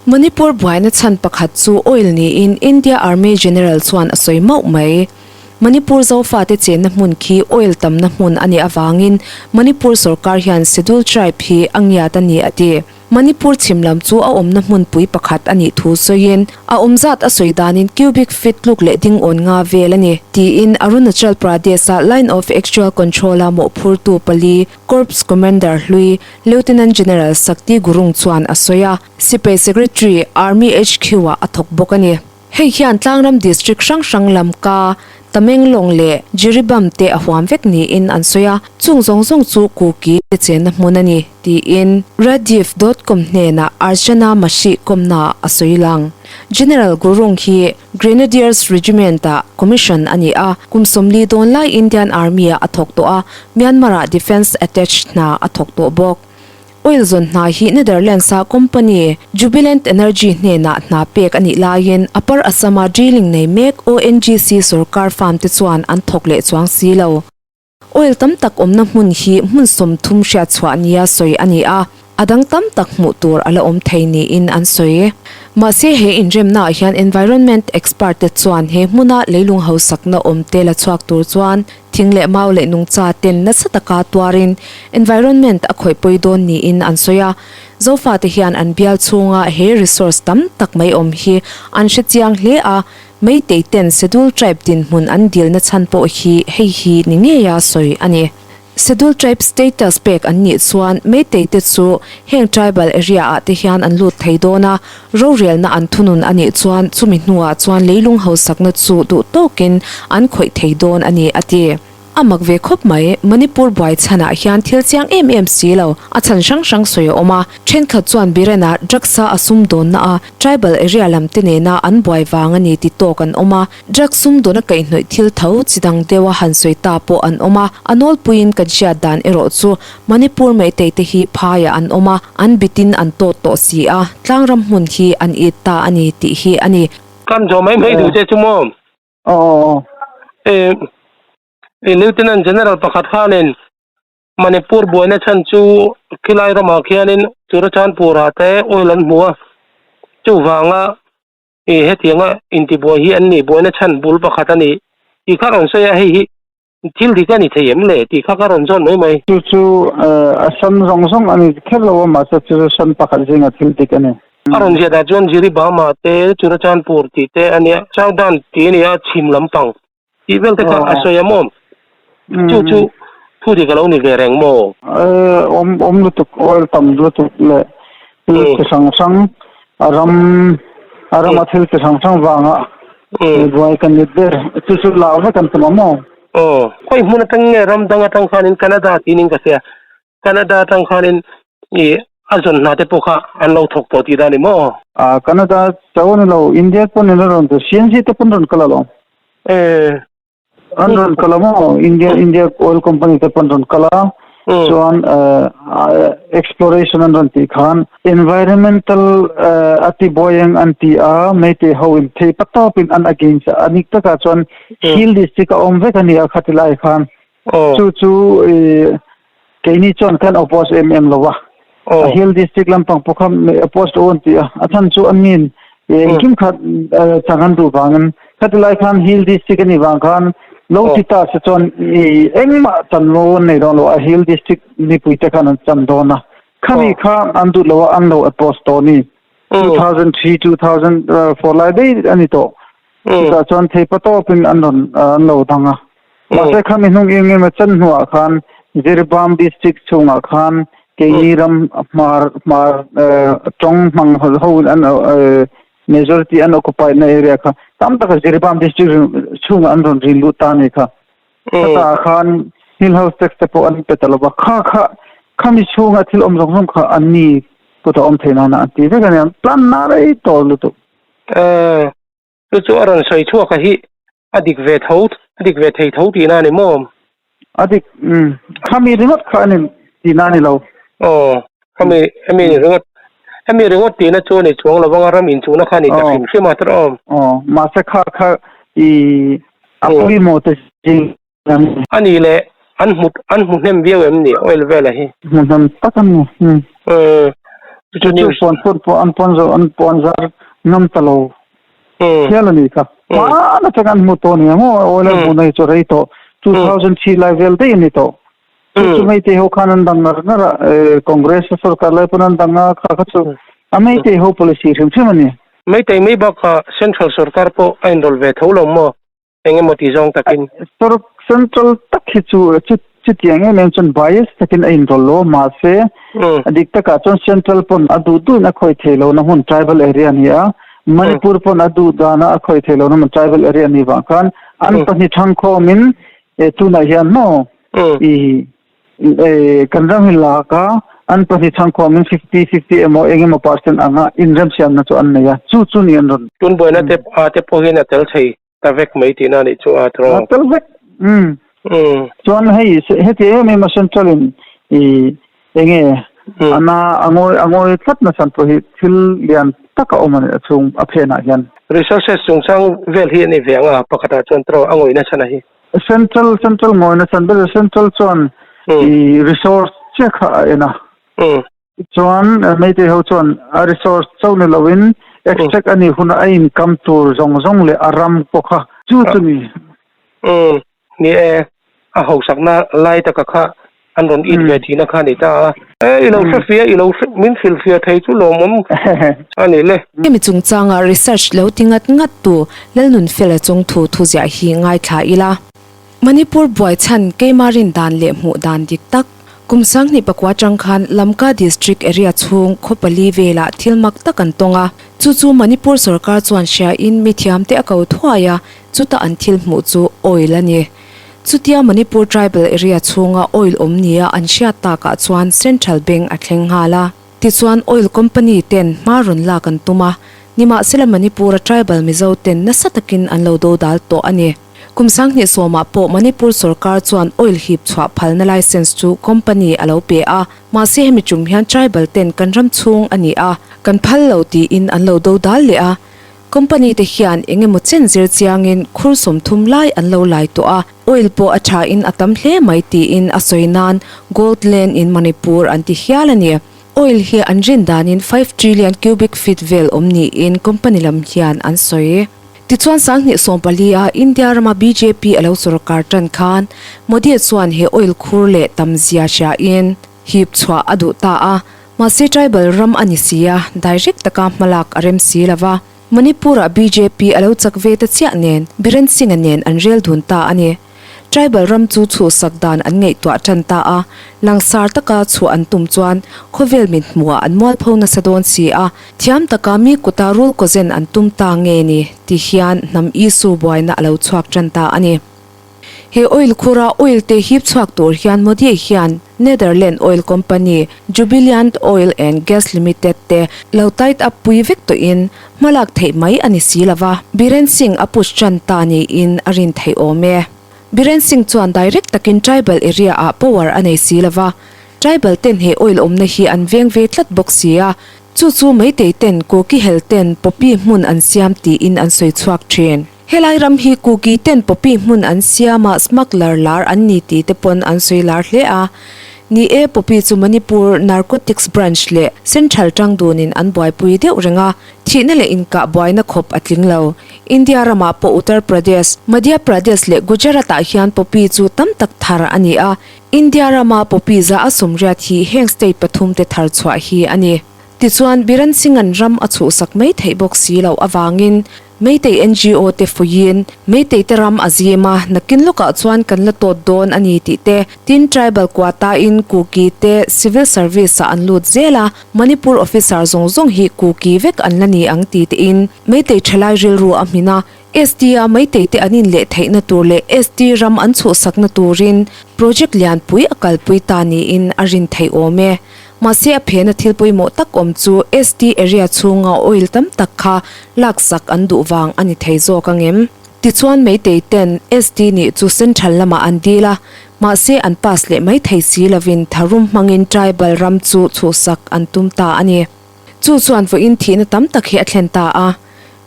Manipur buaina chhan pakhat chu oil niin India Army General chuan a sawi mauh mai. Manipur Zofate chenna hmun khi oil tamna hmun a nih avangin Manipur sorkar hian Schedule Tribe hi a ngiat a ni a ti. Manipur chhim lam chu a awmna hmunpui pakhat a nih thu sawiin, a awm zat a sawi danin cubic feet tluk leh ding awn nga vel a ni, tiin Arunachal Pradesh-a Line of Actual Control-a mawhphurtu pali Corps Commander hlui Lieutenant General Sakti Gurung chuan a sawi a, Sipai Secretary, Army HQ-ah a thawk bawk a ni. Hei hian tlangram district hrang hrang Lamka, Tamenglong leh Jiribam te a huam vek niin an sawi a, chung zawng zawng chu Kuki te chenna hmun a ni, tiin Rediff dot com hnenah Archana Masih kawmnaah a sawi lang. General Gurung hi Grenadiers Regiment-ah commission a ni a, kum 40 dawn lai Indian Army-ah a thawk tawh a, Myanmar-ah Defence Attached hna a thawk tawh bawk. Oil zawn hna hi Netherlands-a company Jubilant Energy hnenah hna pek a nih laiin Upper Assam-a drilling nei mek ONGC sorkar farm te chuan an thawk leh chuang si lo. Oil tam tak awmna hmun hi hmun 30 hriat chhuah nia sawi a ni a, a dang tam tak hmuh tur a la awm thei niin an sawi. Mahse he inremnaah hian environment expert te chuan he hmuna leilung hausakna awm te la chhuak tur chuan Thing leh mau leh nungcha ten nasa taka tuarin environment a khawih pawi dawn niin an sawi a. Zofate hian an bial chhunga he resource tam tak mai awm hi an hre chiang hle a, Meitei ten Schedule Tribe dinhmun an dilna chhan pawh hi hei hi ni ngeia sawi a ni. Schedule Tribe status pek an nih chuan Meitei te chu heng tribal area ah te hian an lut thei dawn a, rorelna an thunun a nih chuan chumi hnuah chuan leilung hausakna chu duh tawkin an khawih thei dawn a ni, a ti. A mak ve khawp mai, Manipur buai chhanah hian thil chiang em em si lo, a chhan hrang hrang sawi a awm a, thenkhat chuan Biren-a drugs-a a sumdawnna a tribal area lam te nena an buai vang a ni ti tawk an awm a, drugs sumdawn a kaihhnawih thil tho chi dang deuha han sawi ta pawh an awm a, a nawlpuiin kan hriat dan erawh chu Manipur Meitei te hi phaiah an awm a, an bitin an tawt tawh si a, tlangram hmun hi an it ta a ni tih hi a ni. Kan zawh mai mai duh che chu maw? Aw. E, Lieutenant General pakhat khanin Manipur buaina chhan chu khilai ramah khianin Churachandpur-ah te oil an hmu a, chuvanga e hetianga intibuai hi an nih buaina chhan bul pakhat a ni tih kha rawn sawi a, hei hi Thil dik a ni thei em le tih kha ka rawn zawn mai mai. Chu chu a san zawng zawng a ni kher lo a, mahse chu chu san pakhat zinga thil dik a ni. A rawn ziah dah chuan Jiribama te, Churachandpur tih te a nia, Chaudan tih a nia, chhim lampang tih vel te kha a sawi a maw? Chu chu thu dik a lo ni ve reng maw? Awm awm lutuk, oil tam lutuk leh thil chi hrang hrang a ram a rama thil chi hrang hrang vanga buai kan ni ber chu chu lau vek an tum a maw? Aw, khawi hmun atang nge ram dang atang khanin Canada tiin ka hria, Canada atang khanin i a zawn hna te pawh kha an lo thawk tawh tih dan ni maw? A Canada chauh a ni lo, India pawn in a rawn tu CNC te pawn rawn kal alawm. E. An rawn kal a maw? India India oil company te pawn rawn kal a, chuan exploration an rawn tih khan environmental a ti buai ang an ti a, Meitei ho in thei patawp in an against a, a nik takah chuan hill district a awm vek a ni a khati lai khan. Chu chu keini chuan kan oppose em em lo a, a hill district lampang pawh kha oppose lo an ti a, a chhan chu an nin engkim kha chang an duh vangin khati lai khan hill district a nih vang khan lo ti ta se chuan engmah chan lo an nei dawn lo a, hill district mipui te khan an chan dawn a, khami kha an duh lo a an lo oppose tawh a ni. 2003 2004 lai daih a ni tawh. Chutah chuan theipa tawpin an rawn an lo dang a. Mahse khami hnung eng emaw chan hnuah khan Jiribam district chhungah khan keini ram hmar hmar tawng hmang ho an majority an occupy na area kha tam taka Jiribam district chhungah an rawn rin lut ta a ni kha. Chutah khan Hill House tax te pawh an pe ta lo va, kha kha khami chhunga thil awm zawng zawng kha an ni kut a awm thei nana an ti vek a nia, plan na rei tawh lutuk. Chu chu a rawn sawi chhuak a hi a dik ve tho, a dik ve thei tho tihna a ni maw? A dik, umm, khami ringawt kha a ni tihna a ni lo. Aw, khami, hemi ringawt, hemi ringawt tihna chu a ni chuang lo vang a, ram inchuhna kha a ni ta hrim hrim a, tawrh aw. Aw, mahse kha kha i a pawimawh te zing a ni. A nih leh an hmu, an hmu hnem viau em ni oil vela hi? Hmu hnem tak a ni, umm. Umm. Chu chu puan phut pawh an puan zo an puan zar ngam ta lo hial a ni kha. Hmaan atang an hmu tawh nia maw oil an hmuhna hi chu rei tawh 2003 lai vel daih a ni tawh. Chu chu Meitei ho khan an dang ngar ngar a, Congress a sorkar lai pawn an dang a, kha kha chu a Meitei ho policy hrim hrim a ni. Meitei mai bakah Central sorkar pawh a inrawlh ve tho lo maw? Eng emaw ti zawng takin. Sor Central tak hi chu chutiang em em chuan bias takin a inrawlh lo a, mahse a dik takah chuan Central pawn a duh duhin a khawih thei lo na hmun tribal area a ni a, Manipur pawn a duh dana a khawih thei lo na hmun tribal area a nih vang khan an pahnih thangkhawmin tunah hian maw i kan ram hi lak a, an pahnih chhangkhawmin 50, 50 emaw eng emaw percent anga inremsiamna chu an nei a, chu chu ni an rawn. Tun buaina te a te pawh hian a tel thei ta vek mai tihna a nih chu a tawng. A tel vek. Umm. Chuan hei heti em em a central in i enge ana a ngawi a ngawi tlat na chan pawh hi thil lian tak a awm a ni a chhung a phenah hian. Resources chungchang vel hi a ni ve ang a pakhatah chuan tawng a ngawihna chhan a hi. Central central ngawina chan ber central chuan i resource chiah kha a en a chuan Meitei ho chuan a resource chauh ni loin extract a nih hunah a income tur zawng zawng leh a ram pawh kha chu chu ni. Umm ni e a hausakna lai taka kha an rawn it ve thihna kha a ni ta a. E i lo hre fia i lo hre min hrilh fia thei chu lawmawm a ni le. Hemi chungchanga research lo ti ngat ngat tu Lalnunfela chungthu thuziah hi ngaithla ila. Manipur buai chhan keimah rin dan leh hmuh dan dik tak. Kum 2009 atang khan Lamka District area chhung khaw pali velah thil mak tak an tawng a. Chu chu Manipur sorkar chuan hriain mithiamte a ko thuai a, chuta an thil hmuh chu oil a ni. Chutia Manipur Tribal Area chhunga oil awm nia an hriat takah chuan Central Bank a thleng nghal a. Tichuan oil company ten hma rawn lak an tum a, nimahsela Manipur-a tribal Mizo ten nasa takin an lo dodal tawh a ni. Kum 2010 ah pawh Manipur sorkar chuan oil hip chhuah phalna license chu company a lo pe a, mahse hemi tum hian tribal ten kan ram chhung a ni a, kan phal lo tiin an lo dodal leh a. Company te hian eng emaw chen zir chiangin khur 30 lai an lo lai tawh a, oil pawh a thain a tam hle mai tiin a sawi nan Gold Land in Manipur an ti hial a ni. Oil hi an rin danin 5 trillion cubic feet vel awm niin company lam hian an sawi. Tichuan 2014 a India rama bjp a lo sorkar tan khan Modi chuan he oil khur leh tam zia hriain hip chhuah a duh ta a, Mahse tribal ram a ni si a, direct taka hmalak a rem si lo va. Manipur-ah bjp a lo chak ve ta chiah nen Biren Singh-a nen an rel dun ta a ni. Tribal ram chu chhuhsak dan an ngaihtuah tan ta a, langsar taka chhuah an tum chuan khawvel mit hmuhah an mualpho nasa dawn si a, thiam taka mi kuta rul kawzen an tum ta nge ni ti hian hnam issue buaina a lo chhuak tan ta a ni. He oil khura oil te hip chhuak tur hian Modi hian Netherland oil company Jubilant Oil and Gas Limited te lo tied up pui vek tawhin hmalak theih mai a ni si lova, Biren Singh a push tan ta niin a rin theih awm e. Biren Singh chuan direct takin tribal area ah power a nei si lova, tribal ten he oil awmna hi an veng ve tlat bawk si a, chu chu Meitei ten Kuki hel ten poppy hmun an siam tiin an sawi chhuak thin. Helai ram hi Kuki ten poppy hmun an siam a, smuggler lar an ni tih te pawn an sawi lar hle a. Ni e, poppy chu Manipur Narcotics Branch leh Central tang dunin an buaipui deuh reng a, thihna leh inkah buaina khawp a tling lo. India ramah pawh Uttar Pradesh, Madhya Pradesh leh Gujarat ah hian poppy chu tam tak thar a ni a, India rama poppy za a 80 hi heng state pathum te thar chhuah hi a ni. Tichuan, Biren Singh-a'n ram a chhuhsak mai theih bawk si loh avangin Meitei NGO te fuiin Meitei te ram a zim a, nakin lawkah chuan kan la tawt dawn a ni tih te, tin tribal quota-in Kuki te civil service-ah an lut zel a, Manipur officer zawng zawng hi Kuki vek an la ni ang ti tein Meitei thalai rilru a hmin a, ST-a Meitei te an inleh theihna tur leh ST ram an chhuhsakna turin project lianpui a kalpui ta niin a rin theih awm e. Mahse a phena thil pawimawh tak awm chu ST area chhunga oil tam tak kha laksak an duh vang a ni thei zawk ang em? Tichuan Meitei ten ST nih chu central lamah an dil a, mahse an pass leh mai thei si lovin tharum hmangin tribal ram chu chhuhsak an tum ta a ni. Chu chuan vawiin thihna tam tak hi a thlen ta a.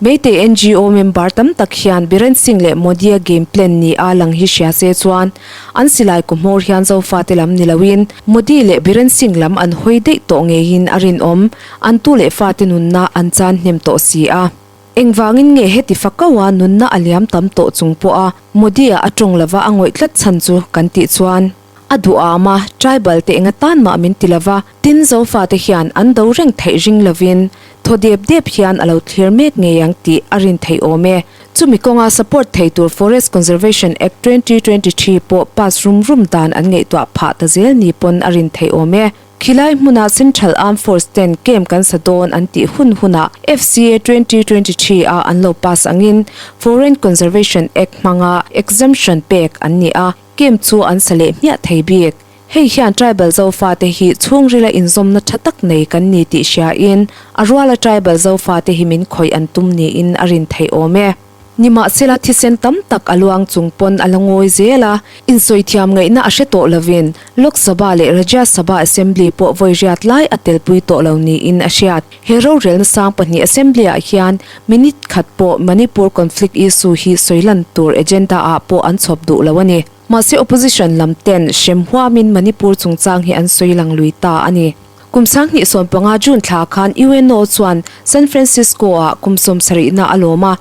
Meitei NGO member tam tak hian Biren Singh leh Modi-a game plan ni a lang hi hria se chuan an silai kaw hmawr hian Zofate lam ni loin Modi leh Biren Singh lam an hawi daih tawh ngeiin a rinawm, an tu leh fate nunna an chan hnem tawh si a. Engvangin nge heti fakaua nunna a liam tam tawh chung pawha Modi-a a tawng lova a ngawih tlat chhan chu kan tih chuan a duham a, tribal te enga tan mah min ti lova, tin Zofate hian an do reng theih ring lovin thaw dep dep hian a lo thlir mek ngei ang tih a rin theih awm e. Chumi kawnga support thei tur Forest Conservation Act 2023 pawh pass rum rum dan an ngaihtuah phah ta zel ni pawn a rin theih awm e. Khilai hmuna Central Armed Force ten camp kan sa dawn an tih hun hunah FCA 2023 a an lo pass angin Foreign Conservation Act hmanga exemption pek an ni a, camp chu an sa leh hmiah thei bik. Hei hian tribal Zofate hi chhungrila inzawmna tha tak nei kan ni tih hriain a ruala tribal Zofate hi min khawih an tum niin a rin theih awm e. Nimahsela thisen tam tak a luang chung pawn a la ngawi zel a, insawi thiam ngaihna a hre tawh lovin Lok Sabha leh Rajya Sabha Assembly pawh vawi riat lai a telpui tawh lo niin a hriat. He rorelna sang pahnih Assembly-ah hian minute khat pawh Manipur conflict issue hi sawi lan tur agenda-ah pawh an chhawp duh lo a ni. Mahse opposition lam ten hrem huamin Manipur chungchang hi an sawi lang lui ta a ni. Kum 2015 June thla khan UNO chuan San Francisco-ah kum 70 na a lawm a,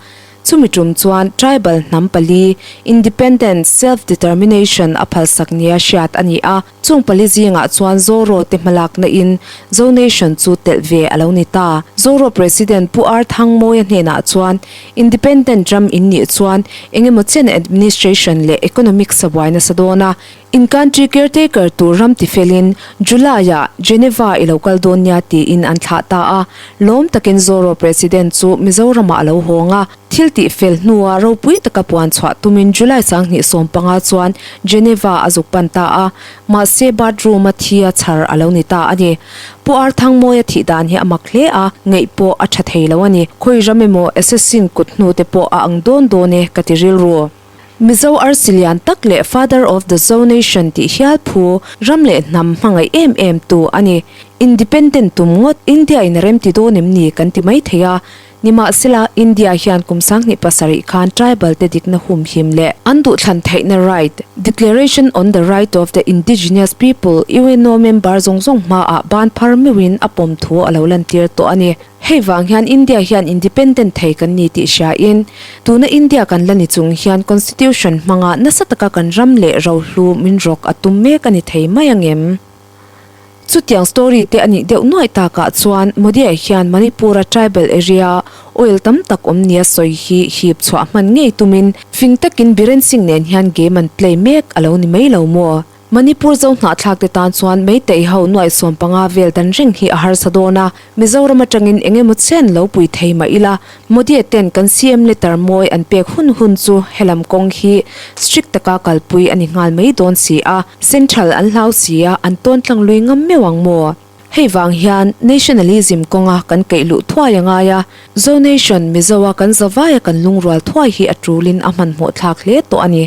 chumi tum chuan tribal hnam pali independent self-determination a phalsak nia hriat a ni a, chung pali zingah chuan Zoro te hmalakna in Zo Nation chu telh ve a lo ni ta. Zoro President Pu R Thangmawia hnenah chuan Independent ram in nih chuan engemaw chen administration leh economics a buai nasa dawn a, In country caretaker tur ram ti felin July-ah Geneva i lo kal dawn nia tiin an thlah ta a, lawm takin Zoro President chu Mizoramah a lo hawng a, thil tih fel hnua ropui taka puan chhuah tumin July 2015 chuan Geneva a zuk pan ta a, mahse bathroom-a thi a chhar a lo ni ta a ni. Pu Arthangmawia thih dan hi a mak hle a, ngaih pawh a tha thei lo a ni. Khawi ram emaw assassin kut hnute pawh a ang dawn dawn e ka ti rilru. Mizo arsi lian tak leh Father of the Zo Nation tih hial phu ram leh hnam hmangaih em em tu a ni. Independent tum ngawt India in a remti dawn em ni kan ti mai thei a. Nimahsela, India hian kum 2007 khan tribal te dikna humhim leh an duhthlan theihna right, Declaration on the Right of the Indigenous People, UNO member zawng zawng hmaah ban phar meuhin a pawm thu a lo lantir tawh a ni. Hei vang hian India hian independent thei kan ni tih hriain, tuna India kan la ni chung hian Constitution hmanga nasa taka kan ram leh rohlu min rawk a tum mek a ni thei mai ang em? Chutiang story te a nih deuh nuaih takah chuan Modi-a hian Manipur-a tribal area oil tam tak awm nia sawi hi hip chhuah hman ngei tumin fing takin Biren Singh nen hian game an play mek a lo ni mai lo maw? Manipur zo hnahthlak te tan chuan Meitei ho nuaih 15 vel dan reng hi a harsa dawn a, Mizoram atangin eng emaw chen lo pui thei mah ila, Modi ten kan CM letter mawi an pek hun hun chu helam kawng hi strict taka kalpui a ni nghal mai dawn si a, Central an hlau si a, an tawn tlang lui ngam meuh ang maw? Hei vang hian nationalism kawnga kan keih luh thuai a ngai a, Zo Nation Mizoa kan zavaia kan lungrual thuai hi a tulin a hmanhmawh thlak hle tawh a ni.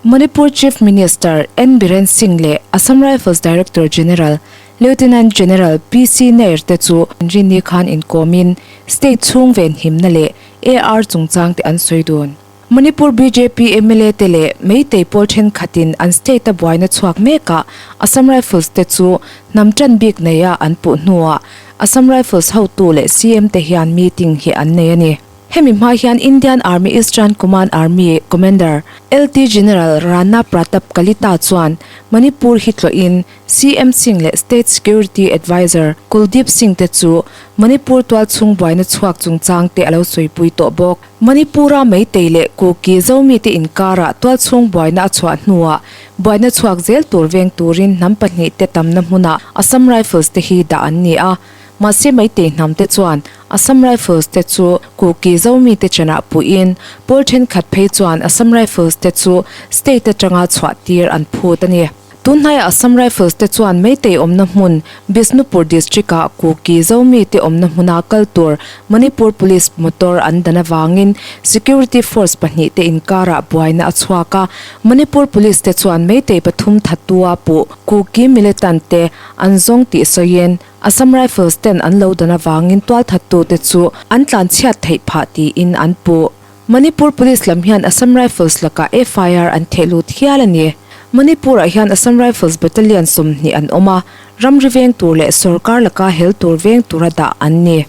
Manipur Chief Minister N Biren Singh leh Assam Rifles Director General Lieutenant General PC Nair te chu Rinni khan inkawmin state chhung venhimna leh AR chungchang te an sawi dun. Manipur bjp mla te leh Meitei pawl thenkhatin an state a buaina chhuak mekah Assam Rifles te chu hnam tan bik neia an puh hnuah Assam Rifles hotu leh CM te hian meeting hi an nei a ni. Hemi hma hian Indian Army Eastern Command Army Commander LT General Rana Pratap Kalita chuan Manipur hi tlawhin CM Singh leh State Security Adviser Kuldeep Singh te chu Manipur tualchhung buaina chhuak chungchang te a lo sawipui tawh bawk. Manipur-a Meitei leh Kuki Zomite inkarah tualchhung buaina a chhuah hnuah buaina chhuak zel tur veng turin hnam pahnih te tamna hmunah Assam Rifles te hi dah an ni a. Mahse Meitei hnam te chuan Assam Rifles te chu Kuki Zomi te chanah puihin pawl thenkhat phei chuan Assam Rifles te chu state atanga chhuah tir an phut a ni. Tunhnaiah Assam Rifles te chuan Meitei awmna hmun Bishnupur district-ah Kuki Zomi te awmna hmuna kal tur Manipur Police motor an dan avangin security force pahnih te inkarah buaina a chhuak a. Manipur Police te chuan Meitei pathum thattua puh Kuki militant te an zawng tih sawiin. Assam Rifles ten an lo dan avangin tualthattute chu an tlanchhiat theih phah tiin an puh. Manipur Police lam hian Assam Rifles lakah FIR an theh lut hial a ni. Manipur-ah hian Assam Rifles Battalion 20 an awm a, ramri veng tur leh sorkar laka hel tur veng tura dah an ni.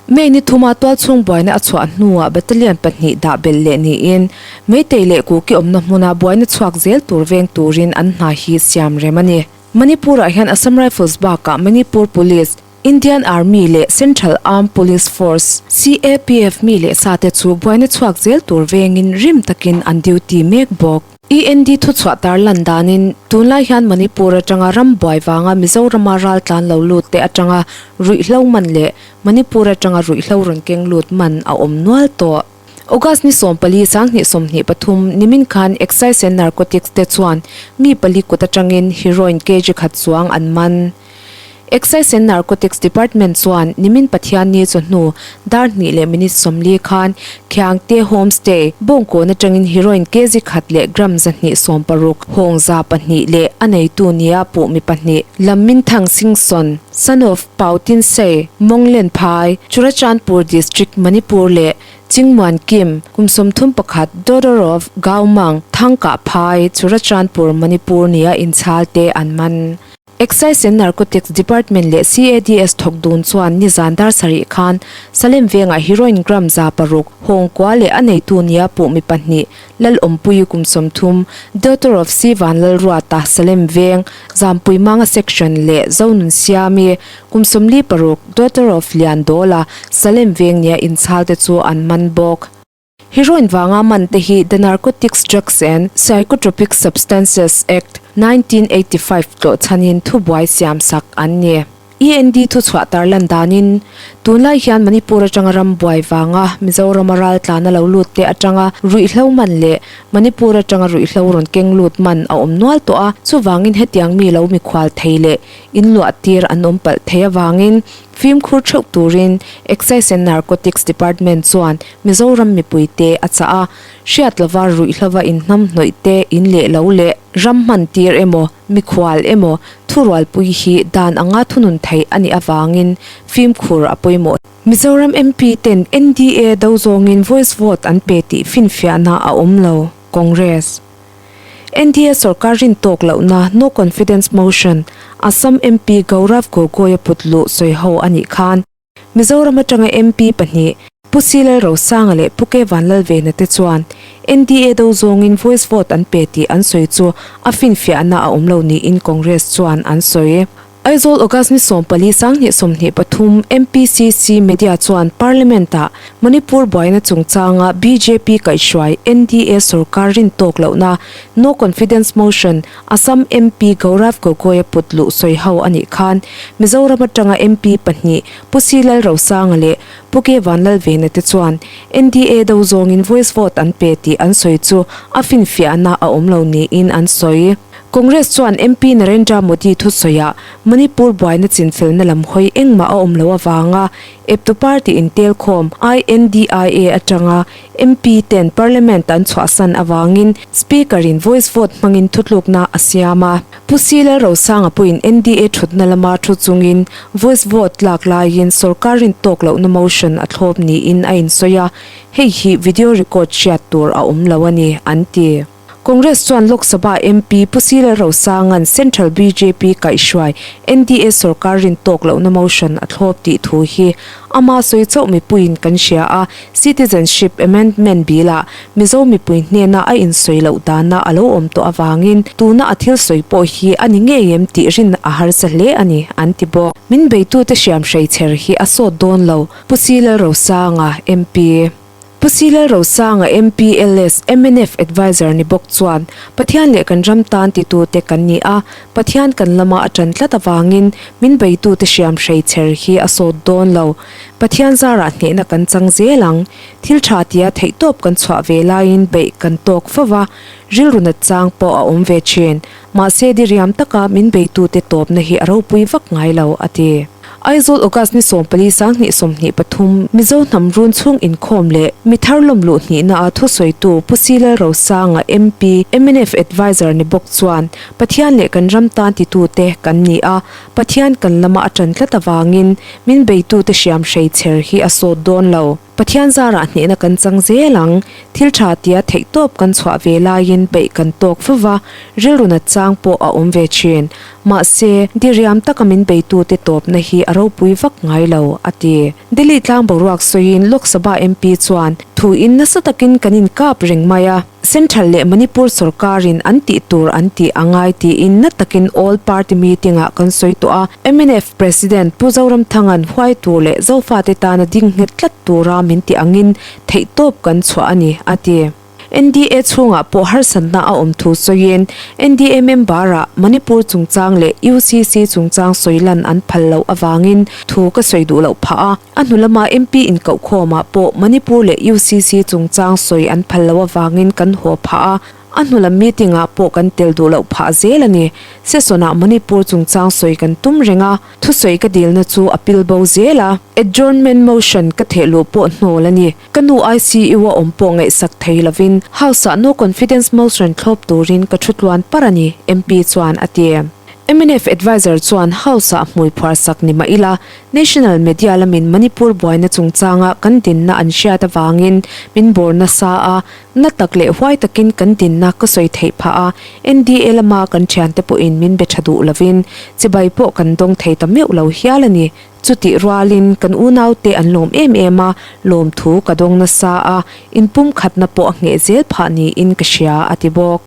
May ni thuma tualchhung buaina a chhuah hnuah battalion pahnih dah belh leh niin Meitei leh Kuki awmna hmuna buaina chhuak zel tur veng turin an hna hi siam rem a ni. Manipur-ah hian Assam Rifles bakah Manipur Police, Indian Army leh Central Armed Police Force, CAPF, mi leh sate chu buaina chhuak zel tur vengin rim takin an duty mek bawk. END thuchhuah tar lan danin, tunlai hian Manipur atanga ram buai vanga Mizorama ral tlan lo lut te atanga ruihhlo man leh Manipur atanga ruihhlo rawn keng lut man a awm nual tawh. August ni 14 2023 nimin khan Excise and Narcotics te chuan mi pali kut atangin heroin kg khat chuang an man. Excise and Narcotics Department chuan nimin Pathianni chawhnu dar hnih leh minute 40 khan Khiangte Homestay, Bawngkawn atangin heroin kg khat leh gram 260 hawng 200 leh a neitu nia puh mi pahnih Lamminthang Singson, son of Pautinsei, Mawnglen Phai, Churachandpur District, Manipur leh Chingmuan Kim, kum 31, daughter of Gaumang, Thangkah Phai, Churachandpur, Manipur nia inchhal te an man. Excise and Narcotics Department leh CADS thawk dun chuan nizan dar sarih khan Salem vengah heroin gram 600 hawng kua leh a neitu nia puh mi pahnih Lalawmpuii kum 30, daughter of C Vanlalruata, Salem veng, Zampui Manga section leh Zonun Siami kum 46, daughter of Liandola, Salem veng nia inchhal te chu an man bawk. Heroin vanga man te hi The Narcotics Drugs and Psychotropic Substances Act, 1985 tlawh chhanin thubuai siam sak an ni. END thuchhuah tarlan danin, tunlai hian Manipur atanga ram buai vanga Mizorama ral tlana lo lut te atanga ruihhlo man leh Manipur atanga ruihhlo rawn keng lut man a awm nual tawh a, chuvangin hetiang mi lo mikhual thei leh inluah tir an awm palh thei avangin fimkhur theuh turin Excise and Narcotics Department chuan Mizoram mipuite a chah a, hriat lova ruihhlova inhnam hnawih te, in leh lo leh ram hman tir emaw, mikhual emaw, thurualpui hi dan anga thunun theih a nih avangin fimkhur a pawimawh. Mizoram MP ten NDA do zawngin voice vote an pe tih finfiahna a awm lo, Congress. NDA sorkar rin tawk lohna no confidence motion Assam MP Gaurav Gogoi a put luh sawi ho a nih khan, Mizoram atanga MP pahnih, Pu C Lalrosanga leh Pu K Vanlalvena te chuan NDA do zawngin voice vote an pe tih an sawi chu a finfiahna a awm lo niin Congress chuan an sawi. Aizawl August ni 14 2023 MPCC Media chuan Parliament-ah Manipur buaina chungchanga bjp kaihhruai NDA sorkar rin tawk lohna No Confidence Motion Assam MP Gaurav Gogoi a put luh sawi ho a nih khan Mizoram atanga MP pahnih Pu C Lalrosanga leh Pu K Vanlalvena te chuan NDA do zawngin voice vote an pe tih an sawi chu a finfiahna a awm lo niin an sawi. Congress chuan MP Narendra Modi thusawiah Manipur buaina chinfelna lam hawi engmah a awm lo avanga eptu party intelkhawm INDIA atanga MP ten Parliament an chhuahsan avangin Speaker in voice vote hmangin thutlukna a siam a. Pu C Lalrosanga pawhin NDA thutna lama thu chungin voice vote lak laiin sorkar rin tawk lohna motion a thlawp niin a insawi a, hei hi video record hriat tur a awm lo a ni, an ti. Congress chuan Lok Sabha MP Pu C Lalrosanga'n Central bjp kaihhruai NDA sorkar rin tawk lohna motion a thlawp tih thu hi ama sawi chauh mipuiin kan hria a, Citizenship Amendment Bill-ah Mizo mipui hnena a insawi loh dana a lo awm tawh avangin tuna a thil sawi pawh hi a ni ngei em tih rin a harsa hle a ni, an ti bawk. Min beitute hriam hreichher hi a sawt dawn lo, Pu C Lalrosanga, MP. Pu C Lalrosanga, MPLS, mnf Adviser ni bawk chuan, Pathian leh kan ram tan titute kan ni a, Pathian kan lama a ṭan tlat avangin min beitute hriam hrei chher hi a sawt dawn lo. Pathian zarah hnehna kan chang zel ang. Thil ṭha tia theihtawp kan chhuah ve laiin beih kan tawk fo va, rilru nat chang pawh a awm ve ṭhin. Mahse diriam taka min beitute tawpna hi a ropui vak ngai lo, a ti. Aizawl August ni 14 2023 Mizo hnam run chhung inkhawm leh mi thar lawm luh hnihna a thusawitu Pu Si Lalrosanga MP, mnf Adviser ni bawk chuan Pathian leh kan ram tan titute kan ni a, Pathian kan lama a ṭan tlat avangin min beitute hriam hrei chher hi a sawt dawn lo. Pathian zarah hnehna kan chang zel ang, thil tha tia theihtawp kan chhuah ve laiin peih kan tawk fo va, rilru nat chang pawh a awm ve thin. Mahse, diriam taka min beitute tawpna hi a ropui vak ngai lo, a ti. Delhi tlang boruak sawiin Lok Sabha MP chuan thuin nasa takin kan inkap reng mai a. Central leh Manipur sorkarin an tih tur an tih a ngai tiin na takin All Party Meeting ah kan sawi tawh a. Mnf President Pu Zoramthanga'n huai tur leh Zofate tana ding nghet tlat tura min tih angin theihtawp kan chhuah a ni, a ti. NDA chhungah pawh harsatna a awm thu sawiin NDA member-ah Manipur chungchang leh UCC chungchang sawi lan an phal loh avangin thu ka sawi duh loh phah a. A hnu lama MP inkauhkhawmah pawh Manipur leh UCC chungchang sawi an phal loh avangin kan haw phah a, a hnu lam meeting-ah pawh kan tel duh loh phah zel a ni. Session-ah Manipur chungchang sawi kan tum reng a, thusawi ka dilna chu a pil bo zel a. Adjournment motion ka theh luh pawh hnawl a ni. Ka nu ICU-a awm pawh ngaihsak thei lovin House-ah no confidence motion thlawp turin ka thu tluan par a ni, MP chuan a ti. Mnf adviser chuan House-ah hmui phuar sak ni mah ila, National media lamin Manipur buaina chungchanga kan dinna an hriat avangin min bawr nasa a, na tak leh huai takin kan dinna ka sawi theih phah a, NDA lama kan thiante pawhin min be tha duh lovin chibai pawh kan dawng thei ta meuh lo hial a ni. Chutih rualin kan unaute an lawm em em a, lawmthu ka dawng nasa a, inpumkhatna pawh a ngheh zel phah niin ka hria, a ti bawk.